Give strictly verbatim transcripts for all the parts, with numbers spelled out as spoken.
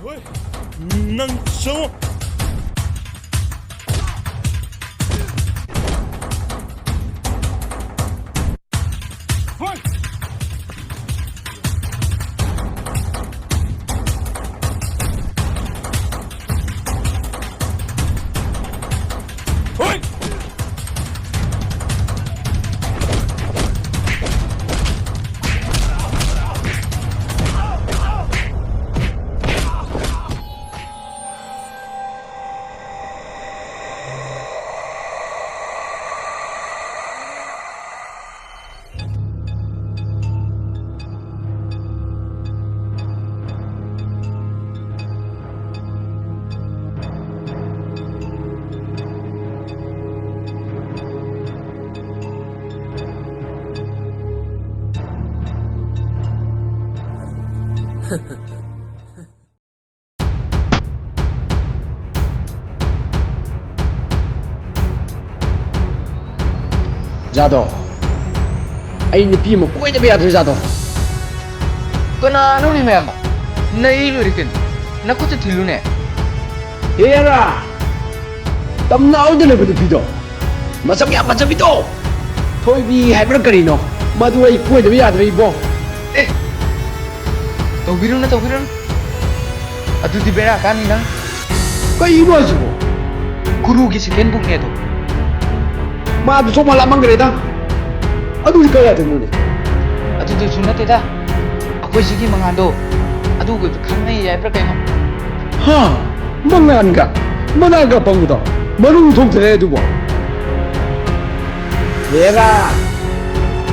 ꯍꯣꯏ, ꯅꯪ ꯆꯪꯉꯣ꯫ ꯍꯣꯏ꯫ ꯍꯣꯏ꯫ ꯖꯥꯗꯣ, ꯑꯩ ꯅꯨꯄꯤ ꯑꯃ ꯀꯣꯏꯗꯕ ꯌꯥꯗ꯭ꯔꯦ, ꯖꯥꯗꯣ꯫ ꯀꯅꯥꯅꯣꯅꯦ ꯃꯌꯥꯝꯕ? ꯅꯩ ꯂꯣꯏꯔꯦ ꯀꯩꯅꯣ꯫ ꯅꯈꯨꯠꯇ ꯊꯤꯜꯂꯨꯅꯦ꯫ ꯍꯦꯔꯥ! ꯇꯝꯅꯥꯎꯗ ꯂꯩꯕ ꯅꯨꯄꯤꯗꯣ, ꯃꯁꯛ ꯌꯥꯝ ꯐꯖꯕꯤꯗꯣ, ꯊꯣꯏꯕꯤ ꯍꯥꯏꯕ꯭ꯔꯥ ꯀꯔꯤꯅꯣ, ꯃꯗꯨ ꯑꯩ ꯀꯣꯏꯗꯕ ꯌꯥꯗ꯭ꯔꯦ ꯏꯕꯣ꯫ ꯑꯦ, ꯇꯧꯕꯤꯔꯨꯅꯨ, ꯇꯧꯕꯤꯔꯨꯅꯨ꯫ ꯑꯗꯨꯗꯤ ꯕꯦꯔꯥ ꯀꯥꯅꯤ ꯅꯪ꯫ ꯀꯩꯅꯣ ꯍꯥꯏꯁꯤꯕꯣ? ꯒꯨꯔꯨꯒꯤ second bookꯅꯦ ꯑꯗꯣ꯫ ꯃꯥꯗꯨ ꯁꯣꯝ ꯂꯥꯞꯃꯟꯈ꯭ꯔꯦꯗ꯫ ꯑꯗꯨꯗꯤ ꯀꯥꯏ ꯌꯥꯗꯣꯏꯅꯣꯅꯦ? ꯑꯗꯨꯗꯨꯁꯨ ꯅꯠꯇꯦꯗ꯫ ꯑꯩꯈꯣꯏ ꯁꯤꯒꯤ ꯃꯉꯥꯜꯗꯣ ꯑꯗꯨꯒ ꯈꯪꯅꯩ ꯍꯥꯏꯕ꯭ꯔꯥ ꯀꯩꯅꯣ? ꯍꯥ? ꯃꯉꯥꯜꯒ? ꯃꯅꯥꯒ ꯄꯪꯕꯗꯣ? ꯃꯔꯨ ꯊꯣꯛꯇ꯭ꯔꯦ ꯑꯗꯨꯕꯣ꯫ ꯍꯦꯔꯥ!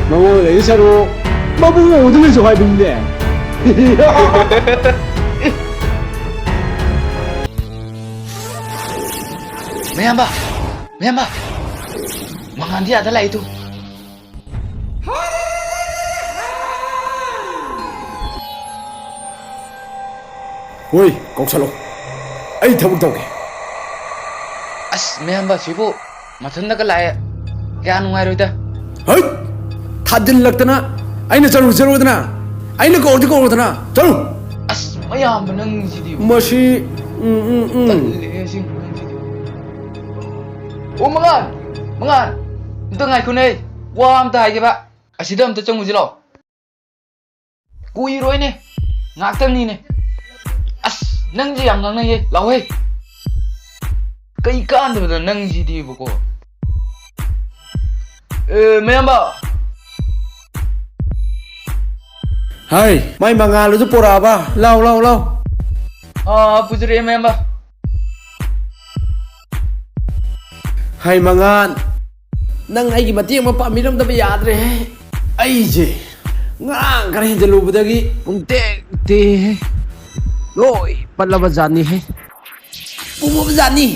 ꯃꯉꯣꯟꯗ ꯂꯩ ꯁꯔꯨ ꯃꯕꯨꯡ ꯑꯣꯏꯗꯅꯁꯨ ꯍꯥꯏꯕꯅꯤꯅꯦ꯫ ꯃꯌꯥꯝꯕ! ꯃꯌꯥꯝꯕ! ꯃꯉꯥꯟꯗꯤ ꯑꯥꯗ ꯂꯥꯛꯏꯗꯨ꯫ ꯍꯣꯏ, ꯀꯧꯁꯜꯂꯣ꯫ ꯑꯩ ꯊꯕꯛ ꯇꯧꯒꯦ꯫ ꯑꯁ, ꯃꯌꯥꯝꯕ, ꯁꯤꯕꯨ ꯃꯊꯟꯇꯒ ꯂꯥꯛꯑꯦ꯫ ꯀꯌꯥ ꯅꯨꯡꯉꯥꯏꯔꯣꯏꯗ꯫ ꯍꯩꯠ! ꯊꯥꯖꯤꯜꯂꯛꯇꯅ꯫ ꯑꯩꯅ ꯆꯠꯂꯨ ꯆꯠꯂꯨꯗꯅ꯫ ꯑꯩꯅ ꯀꯧꯔꯗꯤ ꯀꯧꯔꯨꯗꯅ꯫ ꯆꯠꯂꯨ꯫ ꯑꯁ, ꯃꯌꯥꯝ ꯌꯥꯝꯕ ꯅꯪꯁꯤꯗꯤ꯫ ꯃꯁꯤ, ꯎꯝ, ꯎꯝ, ꯎꯝ꯫ ꯇꯜꯂꯦꯍꯦ ꯑꯁꯦꯡꯕ ꯅꯪꯁꯤꯗꯤ꯫ ꯑꯣ, ꯃꯉꯥꯟ! ꯃꯉꯥꯟ! ꯑꯝꯇ ꯉꯥꯏꯈꯣꯅꯦ꯫ ꯋꯥ ꯑꯝꯇ ꯍꯥꯏꯒꯦꯕ꯫ ꯑꯁꯤꯗ ꯑꯝꯇ ꯆꯪꯉꯨꯁꯤ ꯂꯥꯛꯑꯣ꯫ ꯀꯨꯏꯔꯣꯏꯅꯦ꯫ ꯉꯥꯛꯇꯪꯅꯤꯅꯦ꯫ ꯑꯁ, ꯅꯪꯁꯦ ꯌꯥꯝ ꯉꯥꯡꯅꯩꯌꯦ꯫ ꯂꯥꯛꯑꯣꯍꯦ꯫ ꯀꯩ ꯀꯥꯟꯗꯕꯗ ꯅꯪꯁꯤꯗꯤꯕꯀꯣ꯫ ꯑꯦ, ꯃꯌꯥꯝꯕ꯫ ꯍꯥꯏ, ꯃꯥꯏ ꯃꯉꯥꯜ ꯑꯗꯨ ꯄꯣꯔꯛꯑꯕ? ꯂꯥꯎ, ꯂꯥꯎ, ꯂꯥꯎ꯫ ꯑꯥ, ꯄꯨꯖꯔꯛꯑꯦ, ꯃꯌꯥꯝꯕ꯫ ꯍꯥꯏ, ꯃꯉꯥꯜ, ꯅꯪ ꯑꯩꯒꯤ ꯃꯇꯦꯡ ꯑꯃ ꯄꯥꯡꯕꯤꯔꯝꯗꯕ ꯌꯥꯗ꯭ꯔꯦꯍꯦ꯫ ꯑꯩꯁꯦ ꯉꯔꯥꯡ ꯈꯔ ꯍꯦꯟꯖꯜꯂꯨꯕꯗꯒꯤ ꯄꯨꯡ ꯇꯦꯛ ꯇꯦꯛꯑꯦꯍꯦ꯫ ꯂꯣꯏ ꯄꯠꯂꯕ ꯖꯥꯠꯅꯤꯍꯦ꯫ ꯄꯨꯝꯃꯕ ꯖꯥꯠꯅꯤ꯫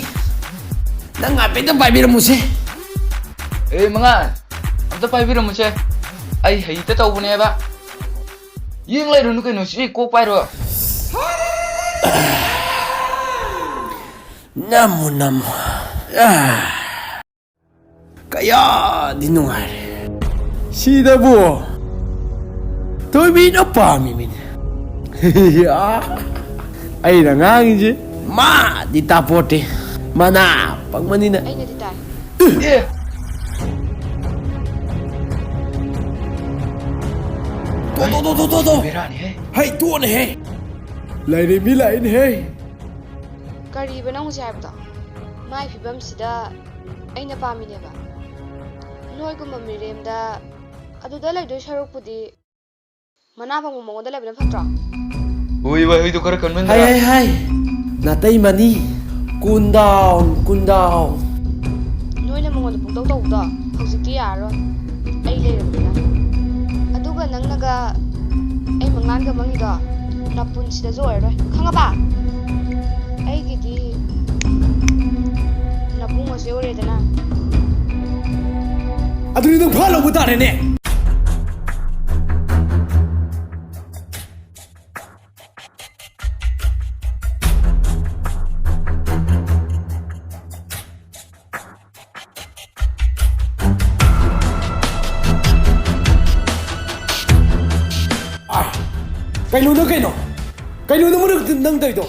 ꯅꯪ ꯍꯥꯏꯐꯦꯠꯇ ꯄꯥꯏꯕꯤꯔꯝꯃꯨꯁꯦ꯫ ꯑꯦ, ꯃꯉꯥꯜ, ꯑꯝꯇ ꯄꯥꯏꯕꯤꯔꯝꯃꯨꯁꯦ꯫ ꯑꯩ ꯍꯩꯇ ꯇꯧꯕꯅꯦꯕ꯫ ꯌꯦꯡ ꯂꯩꯔꯨꯅꯨ ꯀꯩꯅꯣ, ꯁꯤ ꯀꯣꯛ ꯄꯥꯏꯔꯣ꯫ ꯅꯝꯃꯨ, ꯅꯝꯃꯨ꯫ ꯑꯥ꯫ ꯀꯌꯥꯗꯤ ꯅꯨꯡꯉꯥꯏꯔꯦ꯫ ꯁꯤꯗꯕꯨ ꯊꯣꯏꯕꯤꯅ ꯄꯥꯝꯃꯤꯃꯤꯅꯦ꯫ ꯑꯩꯅ ꯉꯥꯡꯉꯤꯁꯦ ꯃꯥꯗꯤ ꯇꯥꯄꯣꯠꯇꯦ꯫ ꯃꯅꯥ ꯄꯪꯕꯅꯤꯅ꯫ ꯑꯩꯅꯗꯤ ꯇꯥꯏ꯫ ꯑꯦ! ꯇꯣ, ꯇꯣ, ꯇꯣ, ꯇꯣ, ꯇꯣ, ꯇꯣ꯫ ꯕꯦꯔꯥꯅꯤꯍꯦ꯫ ꯍꯩ, ꯇꯣꯛꯑꯣꯅꯦꯍꯦ꯫ ꯂꯥꯏꯔꯦꯝꯕꯤ ꯂꯥꯛꯏꯅꯦꯍꯦ꯫ ꯀꯔꯤꯕ ꯅꯪ ꯍꯧꯖꯤꯛ ꯍꯥꯏꯕꯗꯣ? ꯃꯥꯏ ꯐꯤꯕꯝꯁꯤꯗ ꯑꯩꯅ ꯄꯥꯝꯃꯤꯅꯦꯕ꯫ ꯅꯣꯏꯒꯨꯝꯕ ꯃꯤꯔꯦꯝꯗ ꯑꯗꯨꯗ ꯂꯩꯗꯣꯏ ꯁꯔꯨꯛꯄꯨꯗꯤ ꯃꯅꯥ ꯐꯪꯕ ꯃꯉꯣꯟꯗ ꯂꯩꯕꯅ ꯐꯠꯇ꯭ꯔꯣ? ꯍꯣꯏ, ꯋꯥꯍꯩꯗꯣ ꯈꯔ ꯀꯟꯃꯟꯗ꯭ꯔꯥ? ꯍꯥꯏ, ꯍꯥꯏ, ꯍꯥꯏ꯫ ꯅꯥꯇꯩ money. Cool down, cool down꯫ ꯅꯣꯏꯅ ꯃꯉꯣꯟꯗ ꯄꯨꯡꯇꯧ ꯇꯧꯕꯗꯣ ꯍꯧꯖꯤꯛꯇꯤ ꯌꯥꯔꯔꯣꯏ꯫ ꯑꯩ ꯂꯩꯔꯕꯅꯤꯅ꯫ ꯑꯗꯨꯒ ꯅꯪꯅꯒ ꯑꯩ ꯃꯪꯂꯥꯟꯒ ꯃꯪꯉꯤꯗꯣ ꯅꯄꯨꯟꯁꯤꯗꯁꯨ ꯑꯣꯏꯔꯔꯣꯏ꯫ ꯈꯪꯉꯕ? ꯑꯩꯒꯤꯗꯤ ꯅꯕꯨꯡ ꯃꯆꯦ ꯑꯣꯏꯔꯦꯗꯅ꯫ ꯑꯗꯨꯗꯤ ꯅꯪ ꯐꯥ ꯂꯧꯕ ꯇꯥꯔꯦꯅꯦ꯫ ꯑꯥ, ꯀꯩꯅꯣ ꯅꯪ ꯀꯩꯅꯣ? ꯀꯩꯅꯣ ꯅꯪ ꯃꯔꯛꯇ ꯅꯪ ꯇꯧꯔꯤꯗꯣ?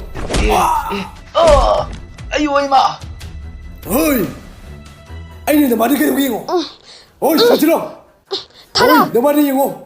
ꯑ, ꯑꯌꯣ ꯏꯃꯥ! ꯍꯣꯏ! ꯑꯩꯅ ꯅꯃꯥꯗꯤ ꯀꯩꯗꯧꯒꯦ ꯌꯦꯡꯉꯣ꯫ ꯍꯣꯏ, ꯁꯥꯖꯤꯜꯂꯣ꯫ ꯊꯥꯔꯣ! ꯍꯣꯏ, ꯅꯃꯥꯗꯤ ꯌꯦꯡꯉꯣ꯫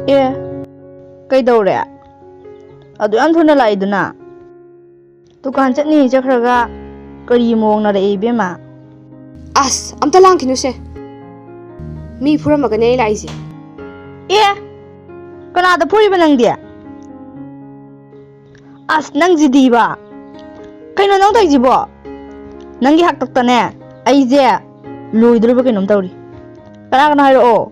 ꯑꯦ, ꯀꯩꯗꯧꯔꯦ? ꯑꯗꯨ ꯌꯥꯝ ꯊꯨꯅ ꯂꯥꯛꯏꯗꯨꯅ? ꯗꯨꯀꯥꯟ ꯆꯠꯅꯤ ꯆꯠꯈ꯭ꯔꯒ ꯀꯔꯤ ꯃꯑꯣꯡꯅꯔꯛꯏ ꯏꯕꯦꯝꯃ? ꯑꯁ, ꯑꯝꯇ ꯂꯥꯡꯈꯤꯅꯨꯁꯦ꯫ ꯃꯤ ꯐꯨꯔꯝꯃꯒꯅꯦ ꯑꯩ ꯂꯥꯛꯏꯁꯦ꯫ ꯑꯦ, ꯀꯅꯥꯗ ꯐꯨꯔꯤꯕ ꯅꯪꯗꯤ? ꯑꯁ, ꯅꯪꯁꯤꯗꯤꯕ꯫ ꯀꯩꯅꯣ ꯅꯪ ꯇꯧꯔꯤꯁꯤꯕꯣ? ꯅꯪꯒꯤ ꯍꯥꯛꯇꯛꯇꯅꯦ ꯑꯩꯁꯦ ꯂꯣꯏꯗꯣꯔꯤꯕ ꯀꯩꯅꯣꯝ ꯇꯧꯔꯤ꯫ ꯀꯅꯥ ꯀꯅꯥ ꯍꯥꯏꯔꯛꯑꯣ?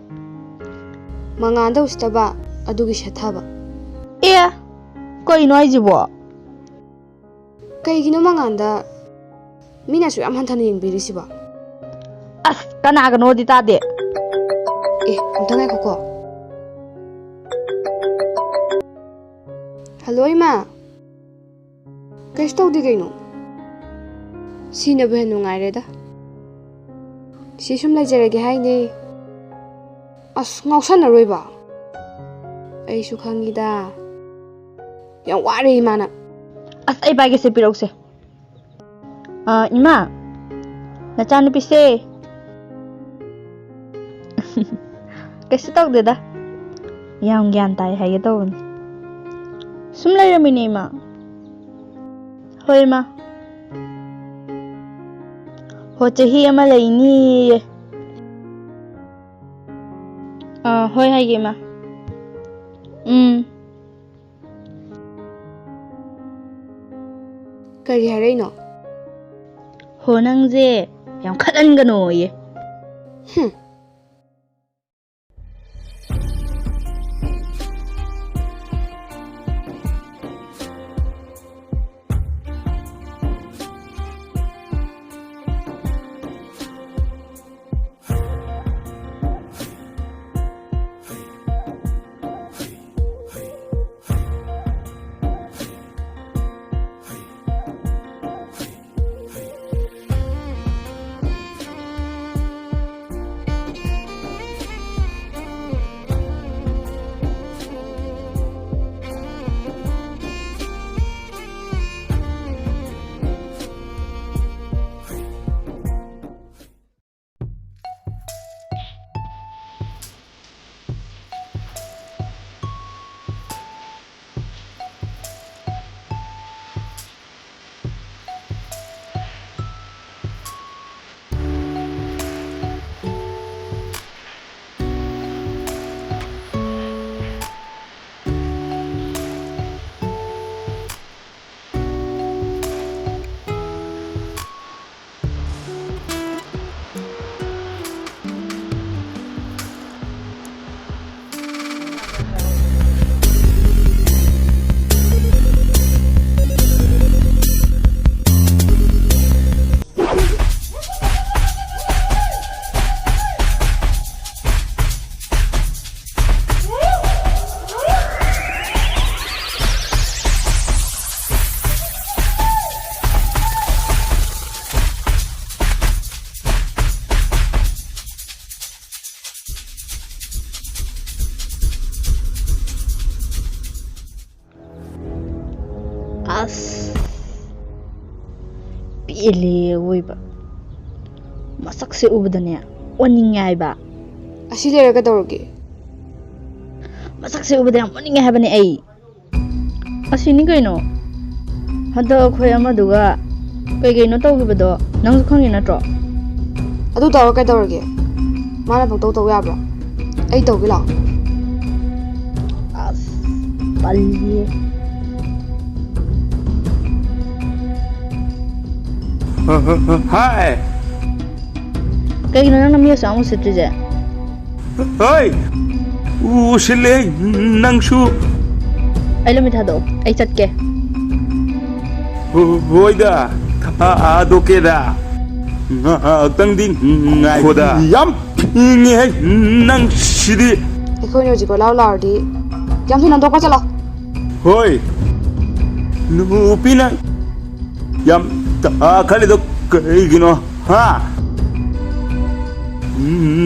ꯃꯉꯥꯟꯗ ꯎꯁꯤꯠꯇꯕ ꯑꯗꯨꯒꯤ ꯁꯦꯠꯊꯕ꯫ ꯑꯦ, ꯀꯩꯅꯣ ꯍꯥꯏꯁꯤꯕꯣ? ꯀꯩꯒꯤꯅꯣ ꯃꯉꯥꯟꯗ ꯃꯤꯅꯁꯨ ꯌꯥꯝ ꯍꯟꯊꯅ ꯌꯦꯡꯕꯤꯔꯤꯁꯤꯕꯣ? ꯑꯁ, ꯀꯅꯥꯒꯅꯣꯗꯤ ꯇꯥꯗꯦ꯫ ꯑꯦ, ꯑꯝꯇ ꯉꯥꯏꯈꯣꯀꯣ꯫ ꯍꯜꯂꯣ, ꯏꯃꯥ꯫ ꯀꯩꯁꯨ ꯇꯧꯗꯦ ꯀꯩꯅꯣ꯫ ꯁꯤꯅꯕꯨ ꯍꯦꯟꯅ ꯅꯨꯡꯉꯥꯏꯔꯦꯗ꯫ ꯁꯤ ꯁꯨꯝ ꯂꯩꯖꯔꯒꯦ ꯍꯥꯏꯅꯦ꯫ ꯑꯁ, ꯉꯥꯎꯁꯟꯅꯔꯣꯏꯕ꯫ ꯑꯩꯁꯨ ꯈꯪꯉꯤꯗ꯫ ꯌꯥꯝ ꯋꯥꯔꯦ ꯏꯃꯥꯅ꯫ ꯑꯁ, ꯑꯩ ꯄꯥꯏꯒꯦꯁꯦ, ꯄꯤꯔꯛꯎꯁꯦ꯫ ꯑ, ꯏꯃꯥ, ꯅꯆꯥꯅꯨꯄꯤꯁꯦ꯫ ꯀꯩꯁꯨ ꯇꯧꯗꯦꯗ꯫ ꯌꯥꯝ ꯒ꯭ꯌꯥꯟ ꯇꯥꯏ ꯍꯥꯏꯒꯦ ꯇꯧꯕꯅꯤ꯫ ꯁꯨꯝ ꯂꯩꯔꯝꯃꯤꯅꯦ, ꯏꯃꯥ꯫ ꯍꯣꯏ, ꯏꯃꯥ꯫ ꯍꯣ, ꯆꯍꯤ ꯑꯃ ꯂꯩꯅꯤꯌꯦ꯫ ꯑꯥ, ꯍꯣꯏ, ꯍꯥꯏꯒꯦ, ꯏꯃꯥ꯫ ꯎꯝ꯫ ꯀꯔꯤ ꯍꯥꯏꯔꯛꯏꯅꯣ? ꯍꯣ, ꯅꯪꯁꯦ ꯌꯥꯝ ꯈꯠꯍꯟꯒꯅꯣꯌꯦ꯫ ꯍꯨꯝ꯫ ꯑꯦꯂꯦ ꯑꯣꯏꯕ꯫ ꯃꯁꯛꯁꯦ ꯎꯕꯗꯅꯦ ꯑꯣꯟꯅꯤꯡꯉꯦ ꯍꯥꯏꯕ꯫ ꯑꯁꯤ ꯂꯩꯔ ꯀꯩꯗꯧꯔꯒꯦ? ꯃꯁꯛꯁꯦ ꯎꯕꯗ ꯌꯥꯝ ꯑꯣꯟꯅꯤꯡꯉꯦ ꯍꯥꯏꯕꯅꯦ ꯑꯩ꯫ ꯑꯁꯤꯅꯤ ꯀꯩꯅꯣ꯫ ꯍꯟꯗꯛ ꯑꯩꯈꯣꯏ ꯑꯃꯗꯨꯒ ꯀꯩ ꯀꯩꯅꯣ ꯇꯧꯈꯤꯕꯗꯣ ꯅꯪꯁꯨ ꯈꯪꯉꯤ ꯅꯠꯇ꯭ꯔꯣ? ꯑꯗꯨ ꯇꯧꯔ ꯀꯩꯗꯧꯔꯒꯦ? ꯃꯥꯅ ꯄꯪꯇꯧ ꯇꯧ ꯌꯥꯕ꯭ꯔꯣ? ꯑꯩ ꯇꯧꯒꯦ ꯂꯥꯛꯑꯣ꯫ ꯑꯁ, ꯇꯜꯂꯤꯌꯦ꯫ ꯍꯥꯏ꯫ ꯀꯩꯒꯤꯅꯣ ꯅꯪꯅ ꯃꯤ ꯑꯁꯨꯛ ꯌꯥꯝ ꯎꯁꯤꯠꯇ꯭ꯔꯤꯁꯦ? ꯍꯣꯏ, ꯎꯁꯤꯜꯂꯦ ꯅꯪꯁꯨ꯫ ꯑꯩ ꯂꯝꯕꯤ ꯊꯥꯗꯣꯛꯑꯣ, ꯑꯩ ꯆꯠꯀꯦ꯫ ꯍꯣ-, ꯍꯣꯏꯗ, ꯊꯥꯗꯣꯛꯀꯦꯗ꯫ ꯉꯥꯏꯍꯥꯛꯇꯪꯗꯤ ꯉꯥꯏꯈꯣꯗ꯫ ꯌꯥꯝ ꯐꯤꯡꯉꯦꯍꯦ ꯅꯪ ꯁꯤꯗꯤ꯫ ꯑꯩꯈꯣꯏꯅ ꯍꯧꯖꯤꯛ ꯀꯣꯏꯂꯥꯎ ꯂꯥꯎꯔꯗꯤ ꯌꯥꯝ ꯊꯨꯅ ꯍꯟꯗꯣꯛꯄ ꯆꯠꯂꯣ꯫ ꯍꯣꯏ, ꯅꯨꯄꯤꯅ ꯌꯥꯝ ꯇꯥꯈꯠꯂꯤꯗꯣ ꯀꯩꯒꯤꯅꯣ? ꯍꯥ?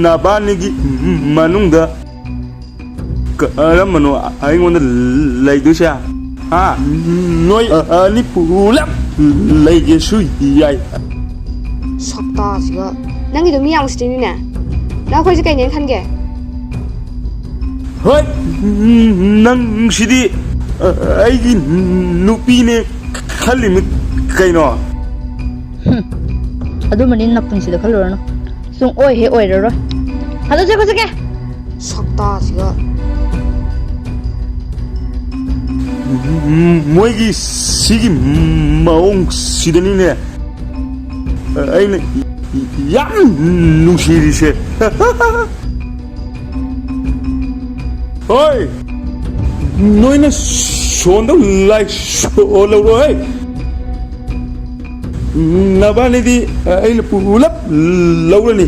ꯅꯕꯥꯅꯤꯒꯤ ꯃꯅꯨꯡꯗ ꯀꯔꯝꯕꯅꯣ ꯑꯩꯉꯣꯟꯗ ꯂꯩꯗꯣꯏꯁꯦ? ꯍꯥ? ꯅꯣꯏ ꯑꯅꯤ ꯄꯨꯂꯞ ꯂꯩꯒꯦꯁꯨ ꯌꯥꯏ꯫ ꯁꯛꯇꯥꯁꯤꯒ꯫ ꯅꯪꯒꯤꯗꯣ ꯃꯤ ꯌꯥꯝ ꯎꯁꯤꯠꯇ꯭ꯔꯤꯅꯤꯅꯦ꯫ ꯅꯪ ꯑꯩꯈꯣꯏꯁꯦ ꯀꯩꯅꯦꯅ ꯈꯟꯒꯦ? ꯍꯣꯏ, ꯅꯪꯁꯤꯗꯤ ꯑꯩꯒꯤ ꯅꯨꯄꯤꯅꯦ ꯈꯜꯂꯤꯃꯤ ꯀꯩꯅꯣ꯫ ꯍꯨꯝ, ꯑꯗꯨꯃꯗꯤ ꯅꯄꯨꯟꯁꯤꯗ ꯈꯜꯂꯨꯔꯅꯨ꯫ ꯁꯨꯡ ꯑꯣꯏ ꯍꯦꯛ ꯑꯣꯏꯔꯔꯣꯏ꯫ ꯑꯗꯨ ꯆꯠꯈꯣ, ꯆꯠꯀꯦ꯫ ꯁꯛꯇꯥꯁꯤꯒ꯫ ꯃꯣꯏꯒꯤ ꯁꯤꯒꯤ ꯃꯑꯣꯡꯁꯤꯗꯅꯤꯅꯦ ꯑꯩꯅ ꯌꯥꯝ ꯅꯨꯡꯁꯤꯔꯤꯁꯦ꯫ ꯍꯣꯏ, ꯅꯣꯏꯅ ꯁꯣꯟꯗꯧ ꯂꯥꯏ ꯁꯣꯜꯍꯧꯔꯣꯍꯦ꯫ ꯅꯕꯥꯅꯤꯗꯤ ꯑꯩꯅ ꯄꯨꯂꯞ ꯂꯧꯔꯅꯤ꯫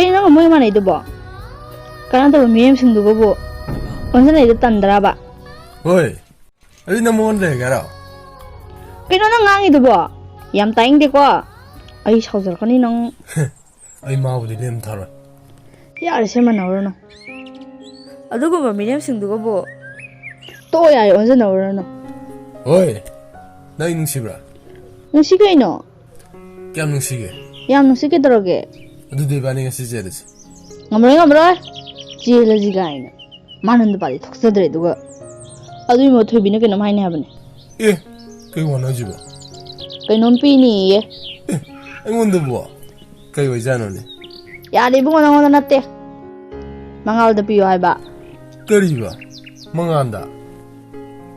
ꯀꯩꯅꯣ ꯅꯪ ꯃꯣꯏ ꯃꯥꯟꯅꯩꯗꯨꯕꯣ? ꯀꯥꯟꯅꯗꯕ ꯃꯤꯔꯦꯝꯁꯤꯡꯗꯨꯒꯕꯨ ꯑꯣꯟꯁꯤꯟꯅꯩꯗꯣ ꯇꯟꯗ꯭ꯔꯕ? ꯍꯣꯏ, ꯑꯗꯨ ꯅꯪ ꯃꯉꯣꯟꯗ ꯂꯩꯔꯒꯦ ꯍꯥꯏꯔꯣ? ꯀꯩꯅꯣ ꯅꯪ ꯉꯥꯡꯉꯤꯗꯨꯕꯣ? ꯌꯥꯝ ꯇꯥꯅꯤꯡꯗꯦꯀꯣ꯫ ꯑꯩ ꯁꯥꯎꯖꯔꯛꯀꯅꯤ ꯅꯪ꯫ ꯑꯩ ꯃꯥꯕꯨꯗꯤ ꯂꯦꯝ ꯊꯥꯔꯣꯏ꯫ ꯌꯥꯔꯦꯁꯦ, ꯃꯥꯟꯅꯧꯔꯅꯨ꯫ ꯑꯗꯨꯒꯨꯝꯕ ꯃꯤꯔꯦꯝꯁꯤꯡꯗꯨꯒꯕꯨ꯫ ꯇꯣꯛꯑꯣ ꯌꯥꯔꯦ, ꯑꯣꯟꯁꯤꯟꯅꯧꯔꯅꯨ꯫ ꯍꯣꯏ, ꯅꯪ ꯑꯩ ꯅꯨꯡꯁꯤꯕ꯭ꯔꯥ? ꯅꯨꯡꯁꯤ ꯀꯩꯅꯣ꯫ ꯀꯌꯥꯝ ꯅꯨꯡꯁꯤꯒꯦ? ꯌꯥꯝ ꯅꯨꯡꯁꯤ ꯀꯩꯗꯧꯔꯒꯦ? ꯑꯗꯨꯗꯤ ꯏꯕꯥꯅꯤ ꯉꯁꯤ ꯆꯦꯜꯂꯁꯤ꯫ ꯉꯝꯃꯔꯣꯏ, ꯉꯝꯃꯔꯣꯏ꯫ ꯆꯦꯜꯂꯁꯤ ꯀꯥꯏꯅ꯫ ꯃꯥꯅ ꯅꯨꯄꯥꯗꯤ ꯊꯣꯛꯆꯗ꯭ꯔꯦ, ꯑꯗꯨꯒ ꯑꯗꯨꯒꯤ ꯃꯍꯨꯠ ꯊꯣꯏꯕꯤꯅ ꯀꯩꯅꯣꯝ ꯍꯥꯏꯅꯤ ꯍꯥꯏꯕꯅꯦ꯫ ꯑꯦ, ꯀꯩ ꯋꯥꯅꯣ ꯍꯥꯏꯁꯤꯕꯣ? ꯀꯩꯅꯣꯝ ꯄꯤꯅꯤꯌꯦ꯫ ꯑꯦ, ꯑꯩꯉꯣꯟꯗꯕꯨ? ꯀꯩ ꯑꯣꯏꯖꯥꯠꯅꯣꯅꯦ? ꯌꯥꯔꯦ ꯏꯕꯨꯡꯉꯣ, ꯅꯪꯉꯣꯟꯗ ꯅꯠꯇꯦ꯫ ꯃꯉꯥꯜꯗ ꯄꯤꯌꯣ ꯍꯥꯏꯕ꯫ ꯀꯔꯤꯕ? ꯃꯉꯥꯜꯗ?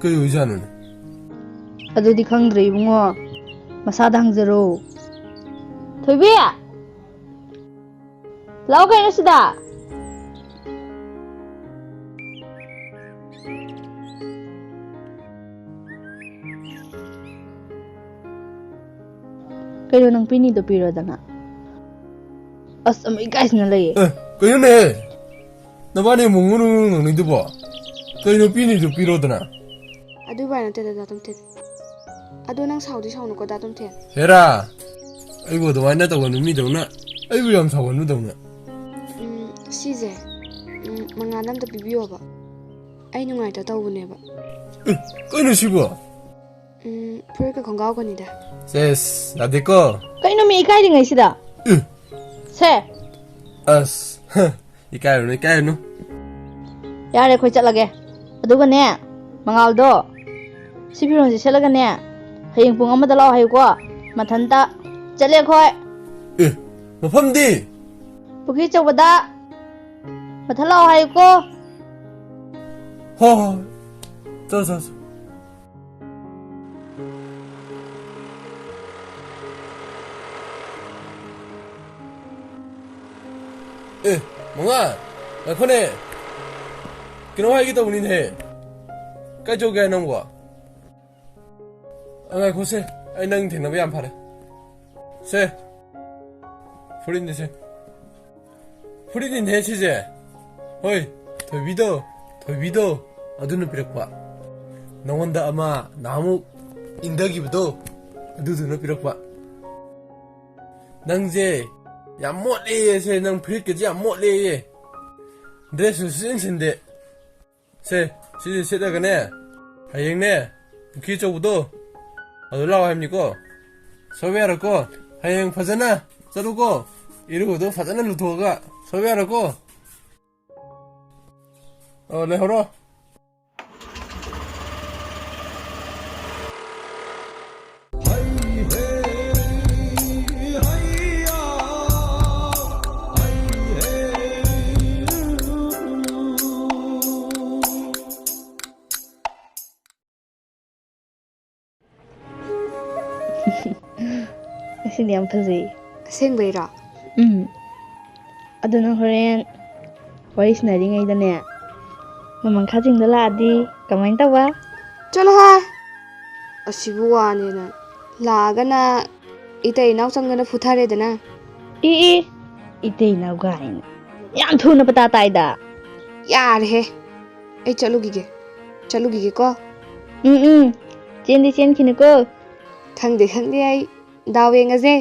ꯀꯩ ꯑꯣꯏꯖꯥꯠꯅꯣꯅꯦ? ꯑꯗꯨꯗꯤ ꯈꯪꯗ꯭ꯔꯦ ꯏꯕꯨꯡꯉꯣ, ꯃꯁꯥꯗ ꯍꯪꯖꯔꯣ꯫ ꯊꯣꯏꯕꯤ! ꯂꯥꯛꯑꯣ ꯀꯩꯅꯣ ꯁꯤꯗ꯫ ꯀꯩꯅꯣ ꯅꯪ ꯄꯤꯅꯤꯗꯣ ꯄꯤꯔꯣꯗꯅ꯫ ꯑꯁ, ꯑꯃꯨꯛ ꯏꯀꯥꯏꯁꯤꯅ ꯂꯩꯌꯦ꯫ ꯑꯦ, ꯀꯩꯅꯣꯅꯦ? ꯅꯕꯥꯅꯤ ꯑꯃꯨꯛ ꯉꯨꯔꯨ ꯉꯨꯔꯨ ꯉꯥꯡꯅꯩꯗꯨꯕꯣ? ꯀꯩꯅꯣ ꯄꯤꯅꯤꯗꯣ ꯄꯤꯔꯣꯗꯅ꯫ ꯑꯗꯨꯏ ꯋꯥ ꯅꯠꯇꯦꯗ, ꯗꯥ ꯇꯣꯝꯊꯤꯟ꯫ ꯑꯗꯣ ꯅꯪ ꯁꯥꯎꯗꯤ ꯁꯥꯎꯅꯨꯀꯣ, ꯗꯥ ꯇꯣꯝꯊꯤꯟ꯫ ꯍꯦꯔꯥ! ꯑꯩꯕꯨ ꯑꯗꯨꯃꯥꯏꯅ ꯇꯧꯒꯟꯕ ꯃꯤꯗꯧꯅ, ꯑꯩꯕꯨ ꯌꯥꯝ ꯁꯥꯎꯒꯟꯕꯗꯧꯅ꯫ ꯎꯝ, ꯁꯤꯁꯦ, ꯎꯝ, ꯃꯉꯥꯜ ꯑꯝꯇ ꯄꯤꯕꯤꯌꯣꯕ꯫ ꯑꯩ ꯅꯨꯡꯉꯥꯏꯇ ꯇꯧꯕꯅꯦꯕ꯫ ꯑꯦ, ꯀꯩꯅꯣ ꯁꯤꯕꯣ? ꯎꯝ, ꯐꯨꯔꯤꯠꯀ ꯈꯣꯡꯒ꯭ꯔꯥꯎꯒꯅꯤꯗ꯫ ꯁꯦꯁ, ꯌꯥꯗꯦꯀꯣ? ꯀꯩꯅꯣ ꯃꯤ ꯏꯀꯥꯏꯔꯤꯉꯩꯁꯤꯗ? ꯎꯝ꯫ ꯁꯦ꯫ ꯑꯁ, ꯍ, ꯏꯀꯥꯏꯔꯨꯅꯨ, ꯏꯀꯥꯏꯔꯨꯅꯨ꯫ ꯌꯥꯔꯦ, ꯑꯩꯈꯣꯏ ꯆꯠꯂꯒꯦ꯫ ꯑꯗꯨꯒꯅꯦ, ꯃꯉꯥꯜꯗꯣ, ꯁꯤ ꯐꯤꯔꯣꯜꯁꯦ ꯁꯦꯠꯂꯒꯅꯦ, ꯍꯌꯦꯡ ꯄꯨꯡ ꯑꯃꯗ ꯂꯥꯛꯑꯣ ꯍꯥꯏꯌꯨꯀꯣ, ꯃꯊꯟꯇ꯫ ꯆꯠꯂꯦ ꯑꯩꯈꯣꯏ꯫ ꯑꯦ, ꯃꯐꯝꯗꯤ? ꯄꯨꯈ꯭ꯔꯤ ꯑꯆꯧꯕꯗ꯫ ꯃꯊꯟ ꯂꯥꯛꯑꯣ ꯍꯥꯏꯌꯨꯀꯣ꯫ ꯍꯣꯏ, ꯍꯣꯏ, ꯍꯣꯏ꯫ ꯆꯠꯂꯣ, ꯆꯠꯂꯣ, ꯆꯠꯂꯣ꯫ ꯑꯦ, ꯃꯉꯥ, ꯉꯥꯏꯈꯣꯅꯦ꯫ ꯀꯩꯅꯣ ꯍꯥꯏꯒꯦ ꯇꯧꯕꯅꯤꯅꯦꯍꯦ꯫ ꯀꯥꯏ ꯆꯧꯒꯦ ꯍꯥꯏ ꯅꯪꯕꯣ? ꯑ, ꯉꯥꯏꯈꯣꯁꯦ, ꯑꯩ ꯅꯪ ꯊꯦꯡꯅꯕ ꯌꯥꯝ ꯐꯔꯦ꯫ ꯁꯦ, ꯐꯨꯔꯤꯠꯅꯤꯁꯦ꯫ ꯐꯨꯔꯤꯠꯅꯤꯅꯦ ꯁꯤꯁꯦ꯫ ꯍꯣꯏ, ꯊꯣꯏꯕꯤꯗꯣ, ꯊꯣꯏꯕꯤꯗꯣ, ꯑꯗꯨꯅ ꯄꯤꯔꯛꯄ꯫ ꯅꯉꯣꯟꯗ ꯑꯃ ꯅꯍꯥꯟꯃꯨꯛ ꯏꯟꯊꯈꯤꯕꯗꯣ, ꯑꯗꯨꯗꯨꯅ ꯄꯤꯔꯛꯄ꯫ ꯅꯪꯁꯦ ꯌꯥꯝ ꯃꯣꯠꯂꯦꯌꯦ ꯁꯦ, ꯅꯪ ꯐꯨꯔꯤꯠꯀꯁꯦ ꯌꯥꯝ ꯃꯣꯠꯂꯦꯌꯦ꯫ ꯗ꯭ꯔꯦꯁꯁꯨ ꯁꯨꯡꯁꯤꯟ ꯁꯤꯟꯗꯦ꯫ ꯁꯦ, ꯁꯤꯁꯦ ꯁꯦꯠꯂꯒꯅꯦ, ꯍꯌꯦꯡꯅꯦ, ꯄꯨꯈ꯭ꯔꯤ ꯑꯆꯧꯕꯗꯣ, ꯑꯗꯨ ꯂꯥꯛꯑꯣ ꯍꯥꯏꯕꯅꯤꯀꯣ꯫ ꯁꯣꯏꯕ ꯌꯥꯔꯣꯏꯀꯣ꯫ ꯍꯌꯦꯡ ꯐꯖꯅ ꯆꯠꯂꯨꯀꯣ꯫ ꯏꯔꯨꯗꯣ ꯐꯖꯅ ꯂꯨꯊꯣꯛꯑꯒ꯫ ꯁꯣꯏꯕ ꯌꯥꯔꯣꯏꯀꯣ꯫ ꯑꯣ, ꯂꯩꯍꯧꯔꯣ꯫ ꯉꯁꯤꯗꯤ ꯌꯥꯝ ꯐꯖꯩ꯫ ꯑꯁꯦꯡꯕꯩꯔꯣ? ꯎꯝ꯫ ꯑꯗꯨ ꯅꯪ ꯍꯣꯔꯦꯟ ꯋꯥꯔꯤ ꯁꯥꯟꯅꯔꯤꯉꯩꯗꯅꯦ, ꯅꯣꯡꯃꯪꯈꯥ ꯆꯤꯡꯗ ꯂꯥꯛꯑꯗꯤ ꯀꯃꯥꯏꯅ ꯇꯧꯕ? ꯆꯠꯂꯣꯍꯦ! ꯑꯁꯤꯕꯨ ꯋꯥꯅꯦꯅ꯫ ꯂꯥꯛꯑꯒꯅ ꯏꯇꯩ ꯏꯅꯥꯎ ꯆꯪꯗꯅ ꯐꯨꯊꯔꯦꯗꯅ꯫ E, E! ꯏꯇꯩ ꯏꯅꯥꯎ ꯀꯥꯏꯅ꯫ ꯌꯥꯝ ꯊꯨꯅ ꯄꯇꯥ ꯇꯥꯏꯗ꯫ ꯌꯥꯔꯦꯍꯦ! ꯑꯩ ꯆꯠꯂꯨꯈꯤꯒꯦ꯫ ꯆꯠꯂꯨꯈꯤꯒꯦꯀꯣ꯫ ꯎꯝ, ꯎꯝ꯫ ꯆꯦꯟꯗꯤ ꯆꯦꯟꯈꯤꯅꯨꯀꯣ꯫ ꯈꯪꯗꯦ, ꯈꯪꯗꯦ, ꯑꯩ ꯗꯥꯎ ꯌꯦꯡꯉꯁꯦ꯫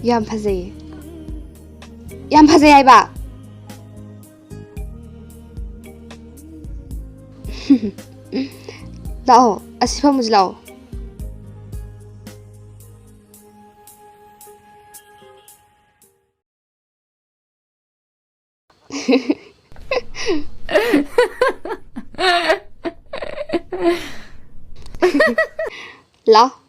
ꯌꯥꯝ ꯐꯖꯩꯌꯦ꯫ ꯌꯥꯝ ꯐꯖꯩ ꯍꯥꯏꯕ꯫ ꯂꯥꯛꯑꯣ, ꯑꯁꯤ ꯐꯝꯃꯨꯁꯤ ꯂꯥꯛꯑꯣ꯫ ꯂꯥꯛꯑꯣ꯫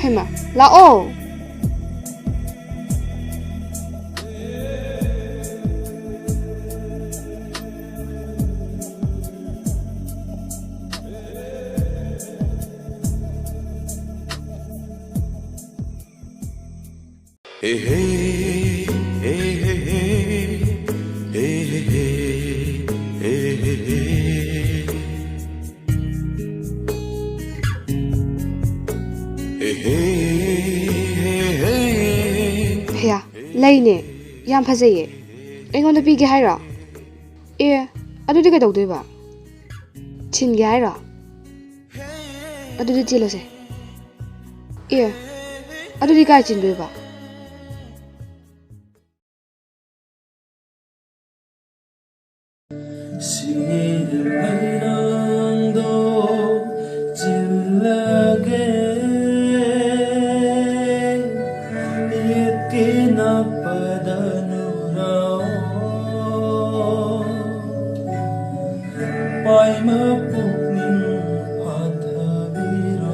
ꯍꯩꯃꯥ, ꯂꯥꯛꯑꯣ꯫ ꯍꯦꯌꯥ, ꯂꯩꯅꯦ꯫ ꯌꯥꯝ ꯐꯖꯩꯌꯦ꯫ ꯑꯩꯉꯣꯟꯗ ꯄꯤꯒꯦ ꯍꯥꯏꯔꯣ? ꯑꯦ, ꯑꯗꯨꯗꯤ ꯀꯩꯗꯧꯗꯣꯏꯕ? ꯊꯤꯟꯒꯦ ꯍꯥꯏꯔꯣ? ꯑꯗꯨꯗꯤ ꯆꯦꯜꯂꯁꯦ꯫ ꯑꯦ, ꯑꯗꯨꯗꯤ ꯀꯥꯏ ꯆꯦꯟꯗꯣꯏꯕ? ꯁꯤꯡꯒꯤ ꯂꯩꯔꯥꯡꯗꯣ ꯆꯤꯜꯂꯒꯦ, ꯌꯦꯠꯀꯤ ꯅꯥꯞꯄꯗ ꯅꯨꯔꯥꯎ꯫ ꯄꯥꯏꯃ ꯄꯨꯛꯅꯤꯡ ꯐꯥꯊꯕꯤꯔꯣꯕ,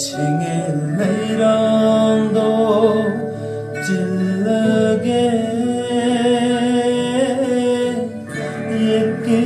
ꯁꯤꯡꯒꯤ ꯂꯩꯔꯥꯡꯗꯣ ꯆꯤꯜꯂꯒꯦ, ꯌꯦꯠꯀꯤ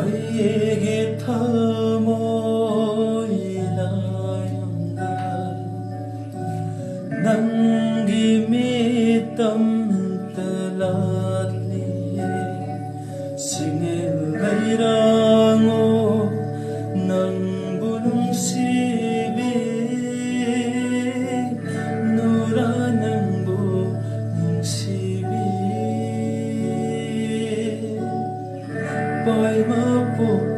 ꯑꯩꯒꯤ ꯊꯃꯣꯏ ꯂꯥꯏꯌꯣꯟꯗ ꯅꯪꯒꯤ ꯃꯤꯠꯇꯝꯇ ꯂꯥꯠꯂꯤꯌꯦ꯫ ꯁꯤꯡꯅꯤꯜ ꯂꯩꯔꯥꯡꯉꯣ ꯅꯪꯕꯨ ꯅꯨꯡꯁꯤꯕꯤ, ꯅꯨꯔꯥ ꯅꯪꯕꯨ ꯅꯨꯡꯁꯤꯕꯤ꯫ ꯄꯥꯏꯃꯄꯣꯛ